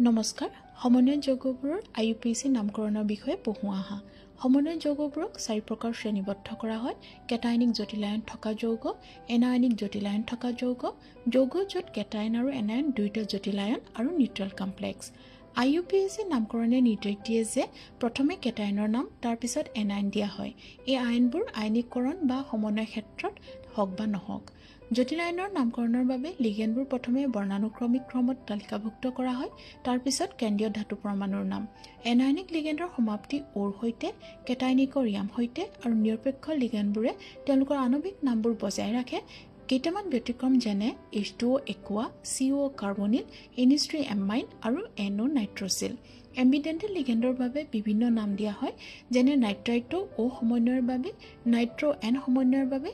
নমস্কাৰ। সমন্বয় যৌগবোৰৰ আইইউপিএচি নামকৰণৰ বিষয়ে পঢ়োঁ আহা। সমন্বয় যৌগবোৰক চাৰি প্ৰকাৰ শ্ৰেণীবদ্ধ কৰা হয়: কেটায়নিক জটিলায়ন থকা যৌগ, এনায়নিক জটিলায়ন থকা যৌগ, যৌগ য'ত কেটায়ন আৰু এনায়ন দুয়োটা জটিলায়ন আৰু নিউট্ৰেল কমপ্লেক্স। আইইউপিএচি নামকৰণে নিৰ্দেশ দিয়ে যে প্ৰথমে কেটায়নৰ নাম, তাৰ পিছত এনায়ন দিয়া হয়, এই আয়নবোৰ আয়নীকৰণ বা সমন্বয় ক্ষেত্ৰত হওক বা নহওক। জটিলায়নৰ নামকৰণৰ বাবে লিগেণ্ডবোৰ প্ৰথমে বৰ্ণানুক্ৰমিক ক্ৰমত তালিকাভুক্ত কৰা হয়, তাৰ পিছত কেন্দ্ৰীয় ধাতু পৰমাণুৰ নাম। এনায়নিক লিগেণ্ডৰ সমাপ্তি অ'ৰ সৈতে, কেটায়নিকৰ য়াম সৈতে আৰু নিৰপেক্ষ লিগেণ্ডবোৰে তেওঁলোকৰ আণৱিক নামবোৰ বজাই ৰাখে। কেইটামান ব্যতিক্ৰম যেনে H2O aqua, CO carbonyl, NH3 amine আৰু এন অ' নাইট্ৰচিল। এম্বিডেণ্টেল লিগেণ্ডৰ বাবে বিভিন্ন নাম দিয়া হয়, যেনে নাইট্ৰাইট' অ' সমন্বয়ৰ বাবে, নাইট্ৰ' এন সমন্বয়ৰ বাবে।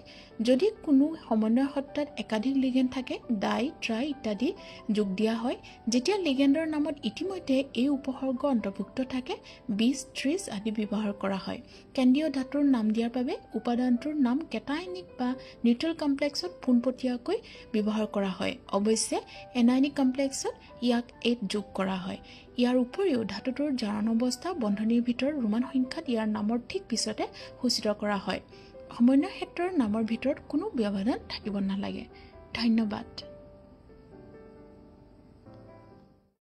যদি কোনো সমন্বয় সত্তাত একাধিক লিগেণ্ড থাকে, ডাই, ট্ৰাই ইত্যাদি যোগ দিয়া হয়। যেতিয়া লিগেণ্ডৰ নামত ইতিমধ্যে এই উপসৰ্গ অন্তৰ্ভুক্ত থাকে, 20, 30 আদি ব্যৱহাৰ কৰা হয়। কেন্দ্ৰীয় ধাতুৰ নাম দিয়াৰ বাবে উপাদানটোৰ নাম কেটায়নিক বা নিউট্ৰেল কমপ্লেক্সত পোনপটীয়াকৈ ব্যৱহাৰ কৰা হয়। অৱশ্যে এনায়নিক কমপ্লেক্সত ইয়াক এইট যোগ কৰা হয়। ইয়াৰ উপৰিও ধাতুটোৰ জাৰণ অৱস্থা বন্ধনীৰ ভিতৰত ৰোমান সংখ্যাত ইয়াৰ নামৰ ঠিক পিছতে সূচিত কৰা হয়। সমন্বয় ক্ষেত্ৰৰ নামৰ ভিতৰত কোনো ব্যৱধান থাকিব নালাগে। ধন্যবাদ।